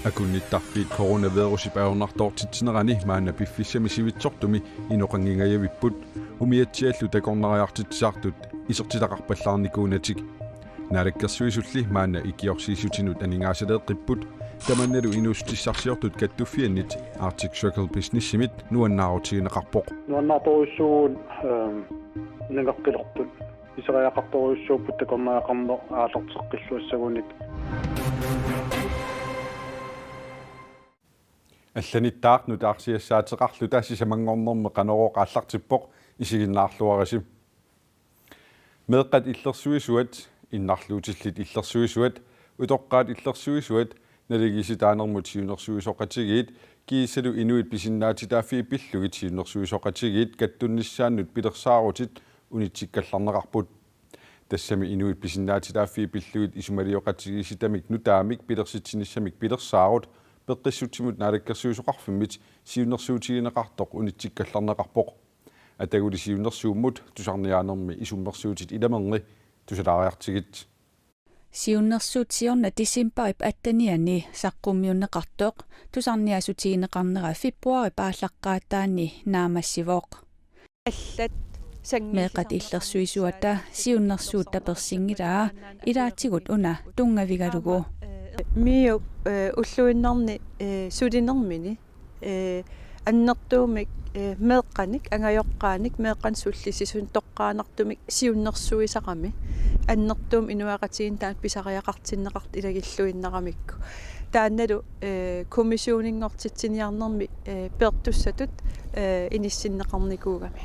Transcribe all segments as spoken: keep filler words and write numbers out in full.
Akunnittarfiit coronavirusip ajornartoortitsinerani maanna piffissami sivitsortumi inoqanngingajavipput, umiatsiallu takornariartitsisartut isertitaqarpallaarnikuunatik. Naalakkersuisulli maanna ikiorsiissutinut aningaasaleeqqipput, tamannalu inuussutissarsiortut kattuffiannit Arctic Circle Businessimit nuannaarutigineqarpoq. Nuannaartorujussuuvugut, ehm, nangeqqilerput. Pisariaqartorujussuupput takornariaqarneq aallarteqqilluassagunik. Allanittaaq nutaarsiassaateqarluta sisamanngornermi Qanorooq aallartippoq, isiginnaarluarisi. Meeqqat illersuisuat, innarluutillit illersuisuat, utoqqaat illersuisuat, naligiissitaanermut siunnersuisoqatigiit kiisalu inuit pisinnaatitaaffii pillugit siunnersuisoqatigiit kattunnissaannut pilersaarutit unitsikkallarneqarput. Tassami inuit pisinnaatitaaffii pillugit isumalioqatigiissitamik nutaamik pilersitsinissamik pilersaarut peqqissutsimut naalakkersuisoqarfimmit siunnersuutigineqartoq unitsikkallarneqarpoq. Ataguli siunnersuummut tusarniaanermi isummersuutit ilamerni tusalaariartigit. Siunnersuut siorna decembarip attenianni saqqummiunneqartoq tusarniaassutigineqarnera februaarip aallaqqaataani naammassivoq. Allat sanngiillisarneqarnissaat. Meeqqat illersuisuata siunnersuut tapersinngilaa ilaatigut una tunngavigalugu. Miu, eh, ulluinnarni, eh, sulinermini, eh, annertuumik, eh, meeqqanik, angajoqqaanik, meeqqanik sullissisunik toqqaannartumik siunnersuisarami. Annertuumik inuiaqatigiinni taanna pisariaqartinneqartoq ilagilluinnaramikku. Taannalu, eh, kommissioninngortitsiniarnermi, eh, peertussatut, eh, inissinneqarnikuugami.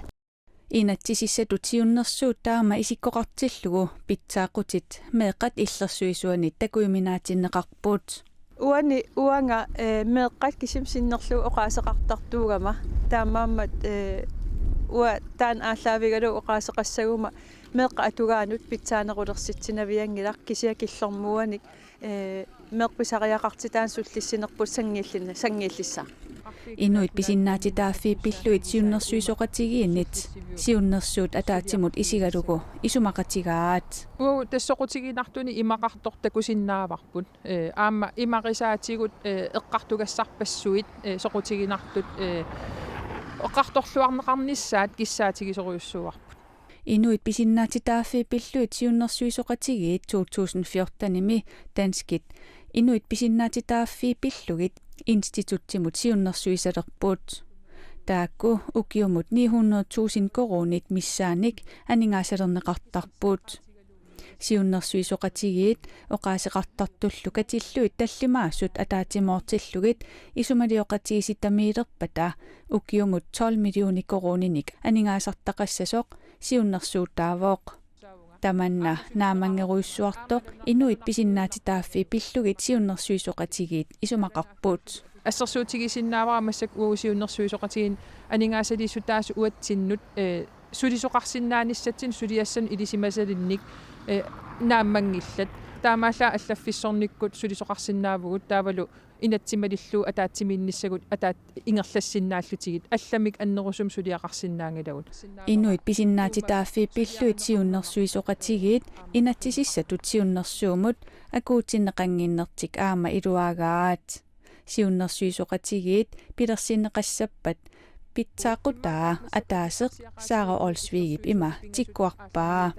Inatsisissatut siunnersuut taama isikkoqartillugu pitsaaqutit meeqqat illersuisuanit takujuminaatinneqarput. Uani uanga, eh, meeqqat kisimik sinnerlugit oqaaseqartartuugama. Taamaammat, eh, uanga taanna aallaavigalugu oqaaseqassaguma meeqqat atugaannut pitsaanerulersitsinavianngilaq, kisianni killormuanik, eh, meeqqat pisariaqartitaannik sullissinerput sanngiillin-, sanngiillissaaq. Inuit pisinnaatitaaffii pillugit siunnersuisoqatigiinnit siunnersuut ataatsimut isigalugu isumaqatigaat. Uagut tassa soqutiginartunik imaqartoq takusinnaavarput. Eh, aamma imarisaatigut, eh, eqqartugassarpassuit, eh, soqutiginartut, eh, eqqartorluarneqarnissaat kissaatigisorujussuuarput. Inuit pisinnaatitaaffii pillugit siunnersuisoqatigiit to tusind fjortenimi danskit inuit pisinnaatitaaffii pillugit institutsimut siunnersuisalerput. Taakku ukiumut ni hundrede tusind koruunit missaannik aningaasalerneqartarput. Siunnersuisoqatigiit oqaaseqartartullu katillugit tallimaasut ataatsimoortillugit isumalioqatigiissitamiilerpata ukiumut tolv millioner koruuninik aningaasartaqassasoq siunnersuutaavoq. Tamanna naammanngerujussuartoq inuit pisinnaatitaaffii pillugit siunnersuisoqatigiit isumaqarput. Assersuutigisinnaavara massakkut uagut siunnersuisoqatigiinni aningaasaliissutaasut uatsinnut, eh, sulisoqarsinnaanissatsinnut suliassanut ilisimasalinnik, eh, naammanngillat. Taamaallaat allaffissornikkut sulisoqarsinnaavugut taavalu inatsit malillugu ataatsimiinnissagut ataat ingerlassinnaallutigit allamik annerusumik suliaqarsinnaanngilagut. Inuit pisinnaatitaaffii pillugit siunnersuisoqatigiit inatsisissatut siunnersuummut akuutinneqannginnertik aamma iluagaat. Siunnersuisoqatigiit pilersinneqassappat pitsaaqutaa ataaseq Sara Olsvigip ima tikkuarpaa.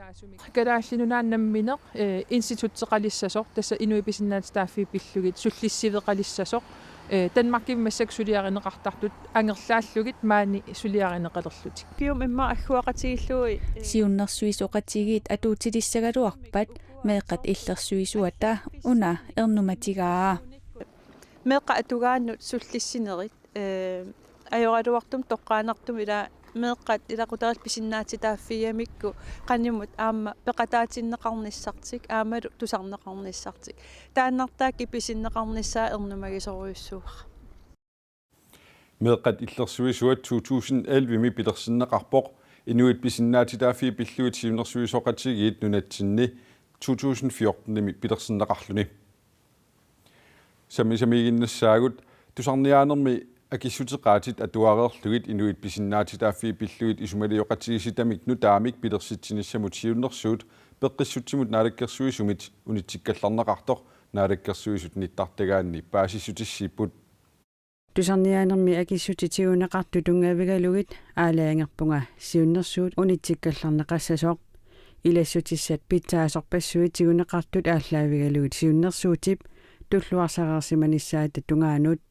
Kalaallit Nunaat nammineq, eh, institutseqalissasoq, tassa inuit pisinnaatitaaffii pillugit sullissiveqalissasoq, eh, Danmarkimi massakkut suliarineqartartut angerlaallugit maani suliarineqalerlutik. Kium imma agguaqatigiillugit, eh, siunnersuisoqatigiit atuutilissagaluarpat meeqqat illersuisuata una ernumatigaa. Meeqqat atugaannut sullissinerit, eh, ajoraluartumik toqqaannartumik ila meeqqat ilaqutariit pisinnaatitaaffigigamikku qanimut aamma peqataatinneqarnissartik aammalu tusarneqarnissartik. Taannartaa kipisinneqarnissaa ernumagisorujussuuara. Meeqqat illersuisuat to tusind ellevemi pilersinneqarpoq, inuit pisinnaatitaaffii pillugit siunnersuisoqatigiit nunatsinni to tusind fjortenimi pilersinneqarluni. Sammisamiiginnassaagut, tusarniaanermi akissuteqaatit atuareerlugit inuit pisinnaatitaaffii pillugit isumalioqatigiissitamik nutaamik pilersitsinissamut siunnersuut Peqqissutsimut naalakkersuisumit unitsikkallarneqartoq naalakkersuisut nittartagaanni paasissutissiipput. Tusarniaanermi akissutit tiguneqartut tunngavigalugit aalajangerpunga siunnersuut unitsikkallarneqassasoq. Ilassutissat pitsaasorpassuit tiguneqartut aallaavigalugit siunnersuutip tulluarsareersimanissaata tungaanut.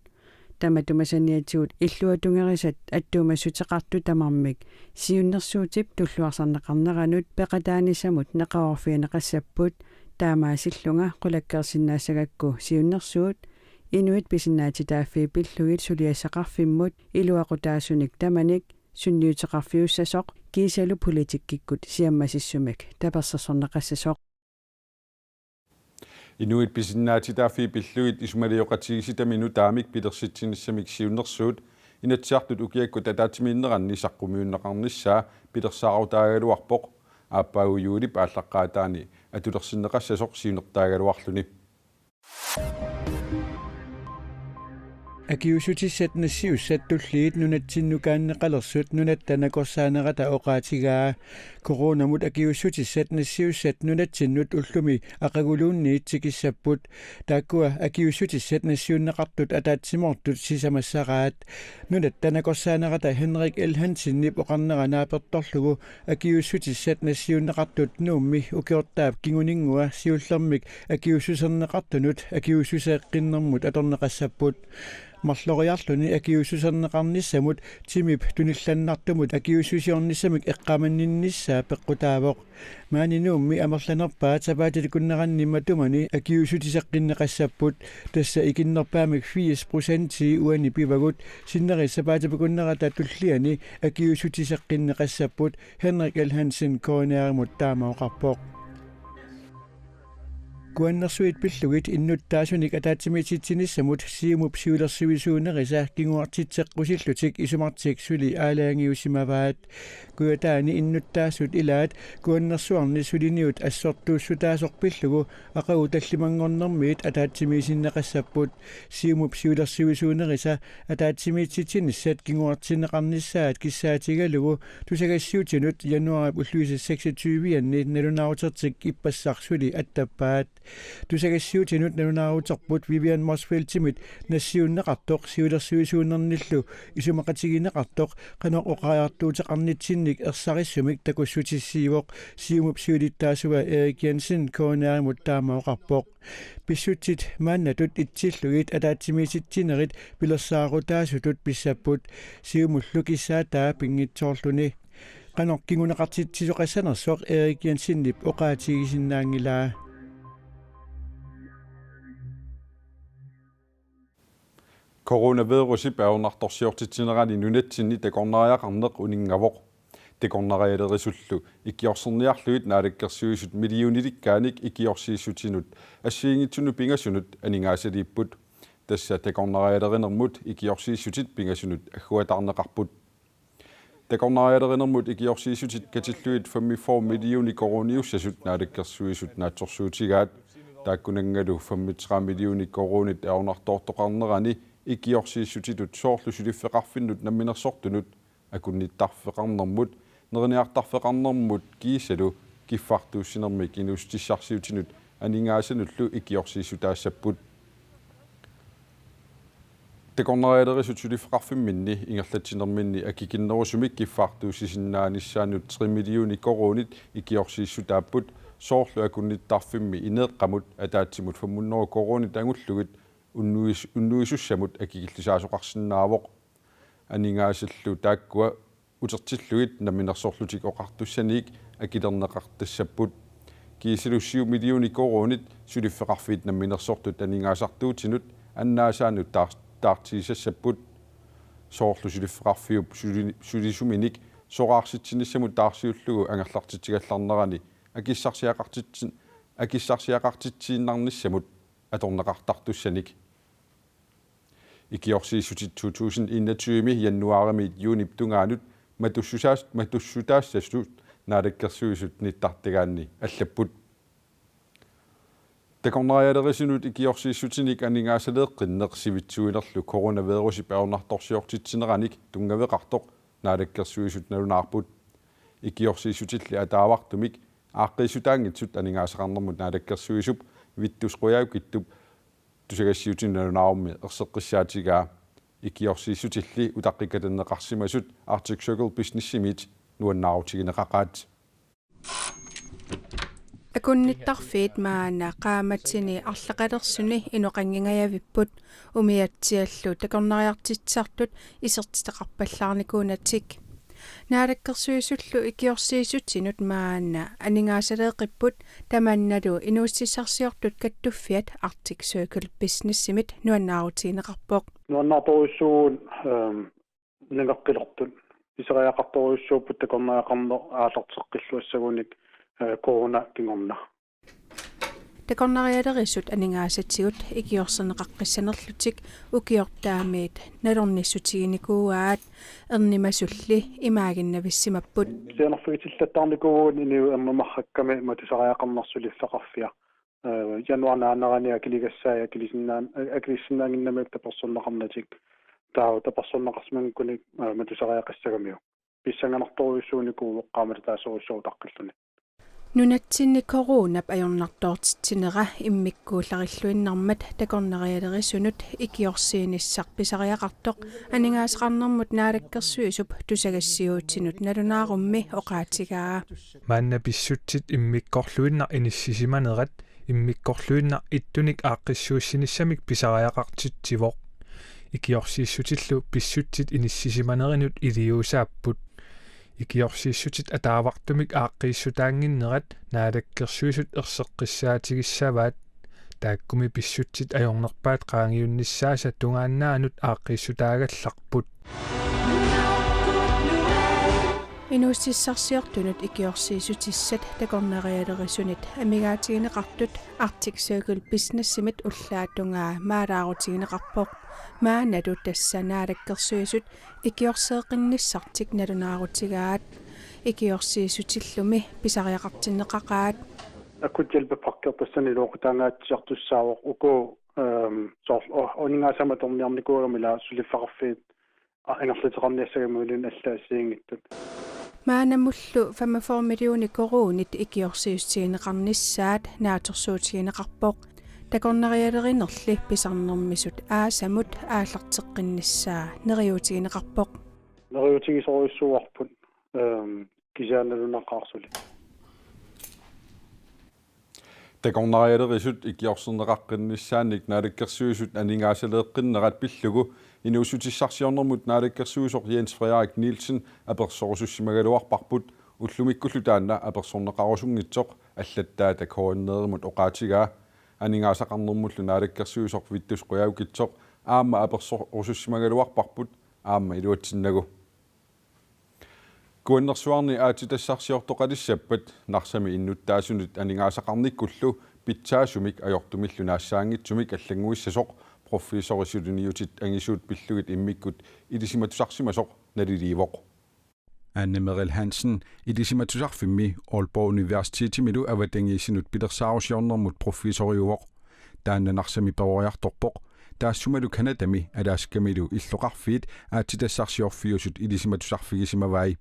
Tamatuma saniatigut illuatungerisat attuumassuteqartut tamarmik siunnersuutip tulluarsarneqarneranut peqataanissamut neqeroorfigineqassapput, taamaasillunga qulakkeersinnaassagakku siunnersuut inuit pisinnaatitaaffii pillugit suliassaqarfimmut iluaqutaasunik tamanik sunniuteqarfiussasoq kiisalu politikkikkut siammasissumik tapersersorneqassasoq. Inuit pisinnaatitaaffii pillugit isumalioqatigiissitami nutaamik pilersitsinissamik siunnersuut Inatsisartut ukiakkut ataatsimiinneranni saqqummiunneqarnissaa pilersaarutaagaluarpoq. Aappaagu juulip aallaqqaataani atulersinneqassasoq siunertaagaluarluni. Akiuussutissat nassiussat tulliit nunatsinnukaanneqalersut Nunatta Nakorsaanerata oqaatigaa. Coronamut akiuussutissat nassiussat nunatsinnut ullumi aqaguluunniit tikissapput. Taakkua akiuussutissat nassiunneqartut ataatsimoortut sisamassaraat. Nunatta Nakorsaanerata Henrik L. Hansenip oqarnera naapertorlugu akiuussutissat nassiunneqartut Nuummi ukiortaap kinguninngua siullermik akiuussuserneqartunut akiuussuseeqqinnermut atorneqassapput. Marloriarluni akiuussuserneqarnissamut timip tunillannartumut akiuussusiornissamik eqqaamanninnissaa peqqutaavoq. Maani Nuummi amerlanerpaat sapaatip akunneranni matumani akiuussuteqqinneqassapput. Tassa ikinnerpaamik firs procentii uani pivagut. Sinneri sapaatip akunnerata tulliani akiuussuteqqinneqassapput, Henrik L. Hansen K N R-imut taama oqarpoq. Kuannersuit pillugit innuttaasunik ataatsimiititsinissamut Siumup siulersuisuunerisa kinguartitseqqusillutik isumartik suli aalajangiusimavaat. Kujataani innuttaasut ilaat Kuannersuarni suliniut assortuussutaasoq pillugu aqagu tallimanngornermiit ataatsimiisinneqassapput. Siumup siulersuisuunerisa ataatsimiititsinissat kinguartinneqarnissaat kissaatigalugu tusagassiuutinut januaarip ulluisa seksogtyve-anni nalunaarutertik ippassaq suli attappaat. Tusagassiuutinut nalunaaruterput Vivian Motzfeldtimit nassiunneqartoq siulersuisuunernillu isumaqatigineqartoq qanoq oqariartuuteqarnitsinnik ersarissumik takussutissiivoq. Siumup siulittaasua Erik Jensen K N R-imut taama oqarpoq. Pissutsit maannatut itsillugit ataatsimiititsinerit pilersaarutaasutut pissapput, Siumullu kissaataa pinngitsoorluni. Qanoq kinguneqartitsisoqassanersoq Erik Jensenip oqaatigisinnaanngilaa. Coronavirusip ajornartorsiortitsinerani nunatsinni takornariaqarneq uninngavoq. Takornarialerisullu ikiorserniarlugit naalakkersuisut millionilikkaanik ikiorsiissutinut assigiinngitsunut pingasunut aningaasaliipput. Tassa takornarialerinermut ikiorsiissutit pingasunut agguataarneqarput. Takornarialerinermut ikiorsiissutit katillugit femogfyrre millioner koruuniussasut naalakkersuisut naatsorsuutigaat. Taakkunanngalu femogtredive millioner koruunit ajornartoortoqarnerani ikiorsiissutitut soorlu suliffeqarfinnut namminersortunut akunnittarfeqarnermut, neriniartarfeqarnermut kiisalu kiffartuussinermik inuussutissarsiutinut aningaasanullu ikiorsiissutaassapput. Takornarialerisut suliffeqarfimminni ingerlatsinerminni akikinnerusumik kiffartuussisinnaanissaannut tre millioner koruunit ikiorsiissutaapput, soorlu akunnittarfimmi ineeqqamut ataatsimut fem hundrede koruunit angullugit unnuis-, unnuisussamut akikillisaasoqarsinnaavoq. Aningaasallu taakkua utertillugit Namminersorlutik Oqartussaniit akilerneqartassapput. Kiisalu syv millioner koruunit suliffeqarfiit namminersortut aningaasartuutinut annaasaannut taar-, taartiisassapput. Soorlu suliffeqarfiup suli-, sulisuminik soraarsitsinissamut taarsiullugu angerlartitsigallarnerani akissarsiaqartitsin-, akissarsiaqartitsiinnarnissamut atorneqartartussanik. Ikiorsiissutit to tusind enogtyve januaarimiit juunip tungaanut matussusaas-, matussutaassasut Naalakkersuisut nittartagaanni allapput. Takornarialerisunut ikiorsiissutinik aningaasaleeqqinneq sivitsuinerlu coronavirusip ajornartorsiortitsineranik tunngaveqartoq Naalakkersuisut nalunaarput. Ikiorsiissutilli ataavartumik Aaqqiissutaanngitsut aningaasaqarnermut naalakkersuisup Vittus Qujaukitsup tusagassiuutinut nalunaarummi erseqqissaatigaa. Ikiorsiissutilli utaqqikatanneqarsimasut Arctic Circle Businessimiit nuannaarutigineqaqaat. Akunnittarfiit maanna qaammatini arlaqalersuni inoqanngingajavipput, umiatsiallu takornariartitsisartut isertitaqarpallaarnikuunatik. Naalakkersuisullu ikiorsiissutinut maanna aningaasaleeqqipput, tamannalu inuussutissarsiortut kattuffiat Arctic Circle Businessimit nuannaarutigineqarpoq. Nuannaartorujussuuvugut, ehm, nangaqqilertut. Pisariaqartorujussuupput takornariaqarneq aallarteqqilluassagunik, eh, corona kingorna. Takornarialerisut aningaasatigut ikiorserneqaqqissanerlutik ukiortaamiit nalornissutiginikuuaat, ernumasulli imaaginnavissimapput. Sianerfigitillattaarnikuuvugut inuit ernumarsukkami matusariaqarneq suliffeqarfiaq. Eh, januar naanerani akiligassai akilisinnaanngin-, akilissinnaannginnamik tapersersorneqarnatik. Taava tapersersorneqarsimanngikkunik, eh, matusariaqassagamiuk. Pissanganartorujussuunikuuvoq qaammatitaassuserujussuaq utaqqilluni. Nunatsinni coronap ajornartoortitsinera immikkuullarilluinnarmat takornarialerisunut ikiorsiinissaq pisariaqartoq aningaasaqarnermut naalakkersuisup tusagassiuutinut nalunaarummi oqaatigaa. Maanna pissutsit immikkorluinnaq inissisimanerat immikkorluinnaq ittunik aaqqissuussinissamik pisariaqartitsivoq. Ikiorsiissutillu pissutsit inissisimanerinut iliuusaapput. Ikiorsiissutit ataavartumik aaqqiissutaannginnerat naalakkersuisut erseqqissaatigissavaat. Taakkumi pissutsit ajornerpaat qaangiunnissaasa tungaannaanut aaqqiissutaagallarput. Inuussutissarsiortunut ikiorsiissutissat takornarialerisunit amigaatigineqartut Arctic Circle Businessimit ullaap tungaa maalaarutigineqarpoq. Maannalu tassa naalakkersuisut ikiorseeqqinnissartik nalunaarutigaat. Ikiorsiissutillumi pisariaqartinneqaqaat. Akut hjælpepakker tassani iluaqutaangaatsiartussaavoq uku, ehm, soorlu, o-, aningaasat atorniarnikuugamik ilaa suliffeqarfiit, a-, ingerlateqarniassagamiuk inuit allat assigiinngitsut. Maannamullu femogfyrre millioner koruunit ikiorsiissutigineqarnissaat naatsorsuutigineqarpoq. Takornarialerinerli pisarnermisut aasamut aallarteqqinnissaa neriuutigineqarpoq. Neriuutigisorujussuuarput, ehm, kisianni nalunaqaaq suli. Takornarialerisut ikiorserneqaqqinnissaannik naalakkersuisut aningaasaleeqqinnerat pillugu inuussutissarsiornermut naalakkersuisoq Jens Frederik Nielsen apersorusussimagaluarparput, ullumikkullu taanna apersorneqarusunngitsoq allattaata K N R-imut oqaatigaa. Aningaasaqarnermullu naalakkersuisoq Vittus Qujaukitsoq aamma apersorusussimagaluarparput, aamma iluatsinnagu. Kuannersuarni aatsitassarsiortoqalissappat Narsami innuttaasunut aningaasaqarnikkullu pitsaasumik ajortumillu naassaanngitsumik allannguissasoq professori suliniutit angisuut pillugit immikkut ilisimatusarsimasoq naliliivoq. Anne Merrild Hansen Ilisimatusarfimmi Aalborg Universitetimilu avatangiisinut pilersaarusiornermut professoriuvoq. Taanna Narsami peroriartorpoq. Taassumalu Canadami Alaskamilu illoqarfiit aatsitassarsiorfiusut ilisimatusarfigisimavai.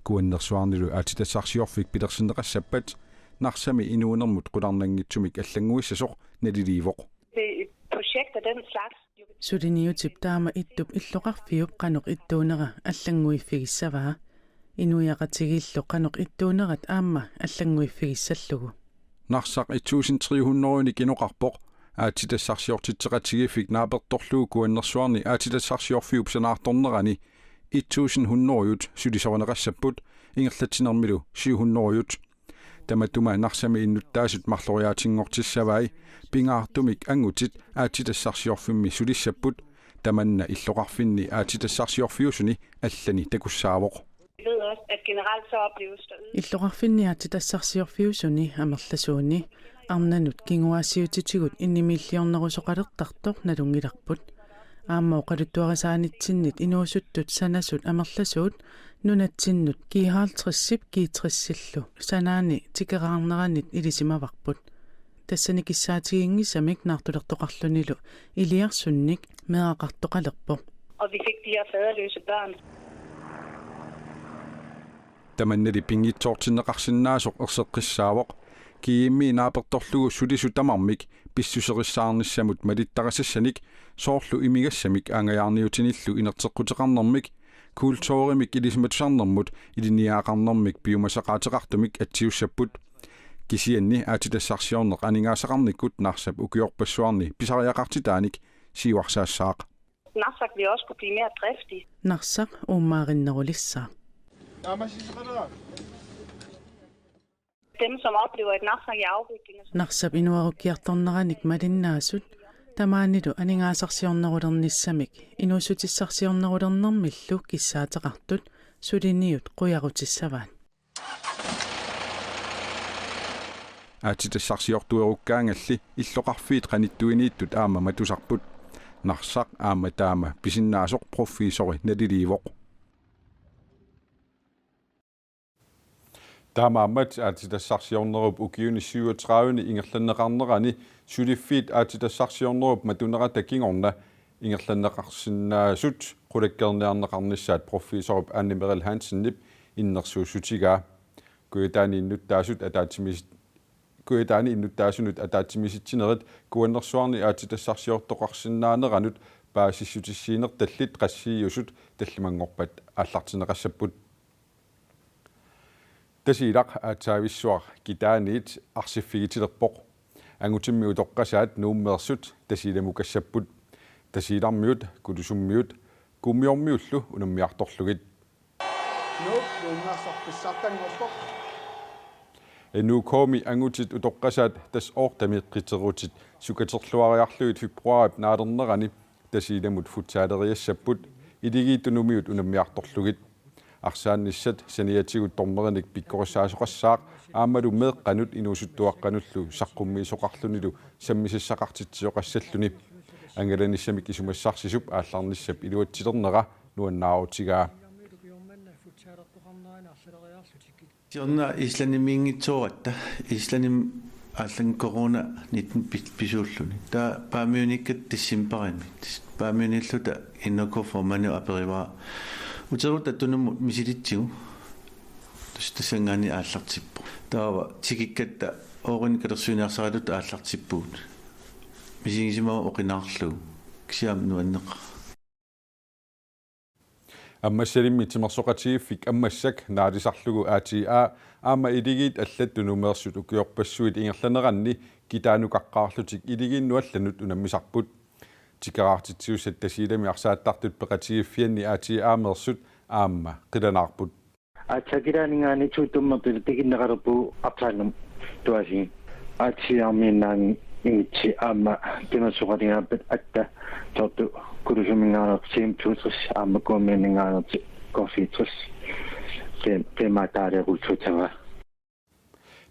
Kuannersuarnilu aatsitassarsiorfik pilersinneqassappat Narsami inuunermut qularnanngitsumik allannguissasoq naliliivoq. Det er et projekt af den slags. Suliniutip taama ittup illoqarfiup qanoq ittuunera allannguiffigissavaa. Inuiaqatigiillu qanoq ittuunerat aamma allannguiffigissallugu. Narsaq et tusind tre hundrede-nik inoqarpoq, aatsitassarsiortitseqatigiiffik naapertorlugu Kuannersuarni aatsitassarsiorfiup sanaartornerani et tusind hundrede-jut sulisorineqassapput, ingerlatsinermilu syv hundrede-jut. Tamatuma Narsami innuttaasut marloriaatinngortissavai, pingaartumik angutit aatsitassarsiorfimmi sulissapput, tamanna illoqarfinni aatsitassarsiorfiusuni allani takussaavoq. Jeg ved også, at generelt så opleves der øget Illoqarfinni aatsitassarsiorfiusuni amerlasuuni arnanut kinguaassiuutitigut inniminilliornerusoqalertartoq nalunngilarput. Aamma oqaluttuarisaanitsinnit inuusuttut sanasut amerlasuut nunatsinnut G halvtredsip G tresillu sanaani tikeraarneranit ilisimavarput. Tassani kissaatiginngisamik naartulertoqarlunilu iliarsunnik meeraqartoqalerpoq. Og vi fik de her faderløse børn. Tamannali pinngitsoortinneqarsinnaasoq erseqqissaavoq. G M-i naapertorlugu sulisut tamarmik pissuserissaarnissamut malittarisassanik, soorlu imigassamik angajaarniutinillu inerteqquteqarnermik, kulturimik ilisimatusarnermut ilinniagaqarnermik piumasaqaateqartumik atsiussapput. Kisianni aatsitassarsiorneq aningaasaqarnikkut Narsap ukiorpassuarni pisariaqartitaanik siuarsaassaaq. Narsaq vil også kunne blive mere driftig. Narsaq uummaarinnerulissaaq. Dem, som oplever et Narsaq i afvikling. Narsap inuerukkiartorneranik malinnaasut tamaanilu aningaasarsiornerulernissamik inuussutissarsiornerulernermillu kissaateqartut suliniut qujarutissavaat. Aatsitassarsiortuerukkaangalli illoqarfiit qanittuiniittut aamma matusarput. Narsaq aamma taama pisinnaasoq professori naliliivoq. Taamaammat aatsitassarsiornerup ukiuni syvogtredive ingerlanneqarnerani suliffiit aatsitassarsiornerup matunerata kingorna ingerlanneqarsinnaasut qulakkeerniarneqarnissaat professorip Anne Merrild Hansenip innersuussutigaa. Kujataani innuttaasut ataatsimiis- Kujataani innuttaasunut ataatsimiisitsinerit Kuannersuarni aatsitassarsiortoqarsinnaaneranut paasissutissiinertallit qassiiusut tallimanngorpat aallartinneqassapput. Tasiilaq aatsaavissuaq Kitaaniit arsiffigitilerpoq. Angutimmi utoqqasaat Nuummeersut Tasiilamukassapput. Tasiilarmiut, Kulusummiut, Kuummiormiullu unammiartorlugit. Nuuk Nuummeersoq pissartanngorpoq. N U K-mi angutit utoqqasaat tassa oortami qiterutit sukaterluariarlugit februaarip naalernerani Tasiilamut futsaleriassapput, Iligiit Tunumiut unammiartorlugit. Arsaannissat saniatigut dommerinik pikkorissaasoqassaaq aammalu meeqqanut inuusuttuaqqanullu saqqummiisoqarlunilu sammisassaqartitsisoqassalluni. Angalanissamik isumassarsisup aallarnissap iluatsilernera nuannaarutigaa. Siorna Islandimiinngitsooratta, Islandimi aallanngorpoq corona nitten pis-, pisuulluni. Taava Bayern Munich decembarimi. Bayern Munich-illuta N K-formandip aperivaa: Uterutta Tunummut misilitsigu. Tassa tassanngaanniit aallartippoq. Taava tikikkatta oorinik katersuiniarsarilluta aallartippugut. Misigisimavara oqinaarlugu. Kisianni nuanneqaaq. Ammassalimmi Timersoqatigiiffik Ammassak naalisarlugu A T A aamma Iligiit allatut Nuummeersut ukiorpassuit ingerlaneranni Kitaanukaqqaarlutik Iligiinnut allanut unammisarput. Tikeraartitsisussat Tasiilami arsaattartut peqatigiiffianni A T A-meersut aamma qilanaarput. Aatsaat Kitaaninngaanniit tuuttummertut tikinneqalerpugut arsaannut tuasigit. A T A-miinnaanngitsi aamma Timersoqatigaappat atta, soorlu Kulusuminngaanneersoq Siumtuutris aamma Kuummiuninngaanneersoq Korfiitris. Qim-, qimaataaleequlsuutava.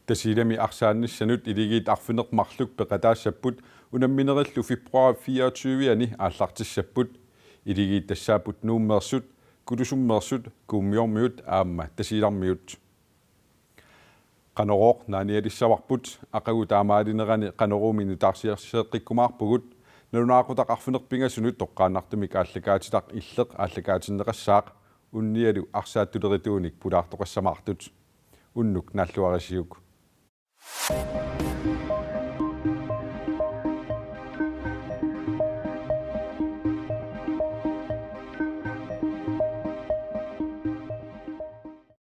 Tasiilami arsaannissanut Iligiit arfineq-marluk peqataassapput, unamminerillu februaarip fireogtyve-ani aallartissapput. Iligiit tassaapput Nuummeersut, Kulusummeersut, Kuummiormiut aamma Tasiilarmiut. Qanorooq naanialissavarput, aqagu taamaalinerani Qanoruumi nutaarsiaseeqqikkumaarpugut. Nalunaaqutaq arfineq-pingasunut toqqaannartumik aallakaatitaq Illeq aallakaatinneqassaaq, unnialu arsaattulerituunik pulaartoqassamaartut. Unnuk naalluarisiuk.